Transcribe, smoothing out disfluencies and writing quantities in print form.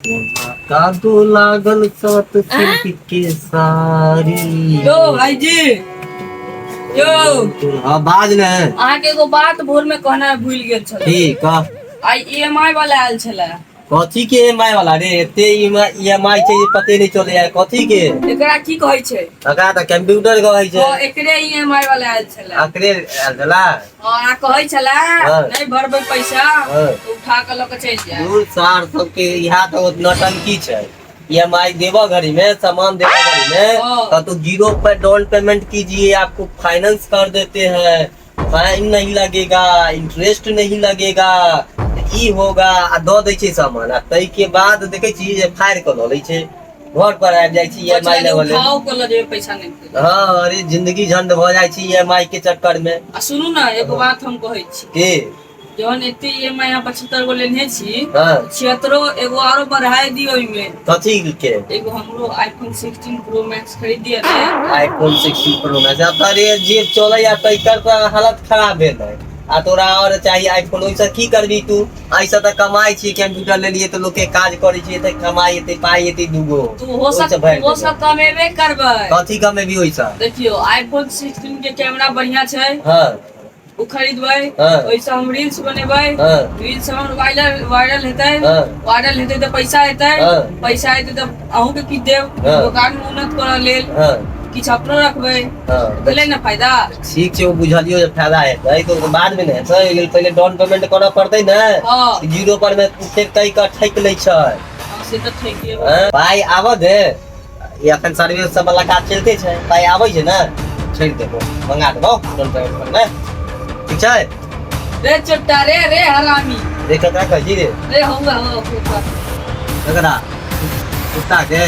कादो लागल सात सिल्क के साड़ी। यो भाईजी, यो। हाँ, बाज ने। अहाँके एगो बात भोर में कहना भूल गेल छल। की कह? आइ ईएमआई वाला आयल छले। कथी के ईएमआई वाला रे? एते ईएमआई छै जे पते नहीं चले यार, कथी के? एकरा की कहै छै? एकरा तऽ कंप्यूटर कहै छै। ओ एकरे ईएमआई वाला आयल छले। एकरे आयल छला? हाँ, कहै छला हाँ। नहीं भरबै पैसा हाँ। तो उठा के लऽ के चलि जाए। दूर सार सबके इहा तऽ नौटंकी छै। ईएमआई देबऽ घड़ी में, सामान देबऽ घड़ी में, हाँ। तो तू जीरो पर डाउन पेमेंट कीजिए, आपको फाइनेंस कर देते हैं, फाइन नहीं लगेगा, इंटरेस्ट नहीं लगेगा, ई होगा, आ दऽ दै छै सामान, आ ताहि के बाद देखै छी जे फाड़ि कऽ लऽ लै छै, घर पर आबि जाइ छी ईएमआई लेबऽ लेल। उठाओ के लऽ जेबै, पैसा नहि देबै। हँ, अरे जिंदगी झंड भऽ जाइ छै ईएमआई के चक्कर में। आ सुनू ने, एगो बात हम कहै छी। की? जहन एते ईएमआई अहाँ 75 गो लेने छी, हँ। 76 एगो आरो बढ़ाय दियौ ओहिमे। कथी के? एगो हमरो आईफोन 16 प्रो मैक्स खरीद दिअ ने। IPhone 16 pro max? अब तऽ रे जे चलैया तकर तऽ हालत खराब भेल है, आ तोरा और चाही आईफोन। ओहिसँ की करबी तू? एहिसँ तऽ कमाइ छी, कंप्यूटर लेलियै तऽ लोकके काज करै छियै तऽ कमाइ एतै, पाइ एतै दूगो। तऽ ओहो ओहिसँ सब भरि ओहो देबै। सब कमेबे करबै। कथी कमेबी ओहिसँ? देखियौ, आईफोन 16 के कैमरा बढ़िया छै। हँ। ओ खरीदबै। हँ। ओहिसँ हम रील्स बनेबै। हँ। रील्स हमर वायरल वायरल हेतै। हँ। वायरल हेतै तऽ पैसा एतै। हँ। पैसा एतै तऽ अहूँके किछु देब। हँ। दोकान मे उन्नत करऽ लेल। हँ। किछु अपनो रखबै। हँ। भेलै ने फायदा? ठीक छै, ओ बुझलियौ जे फायदा हेतै तऽ ओकर बाद मे ने हेतै, ओहि लेल पहिले डाउन पेमेंट करऽ पड़तै ने। हँ। जीरो पर मे फेर कहि कऽ ठकि लै छै। हँ, से तऽ ठकिए। हँ, पाइ आबऽ दे, ई अखन सर्वे सब वाला काज चलिते छै, पाइ आबै छै ने, छोड़ि देबो, मंगा देबो डाउन पेमेंट पर ने, ठीक छै? रे चोट्टा रे, रे हरामी। रे, ककरा कहै छी रे? रे हौआ हौआ कुत्ता। ककरा? कुत्ता के?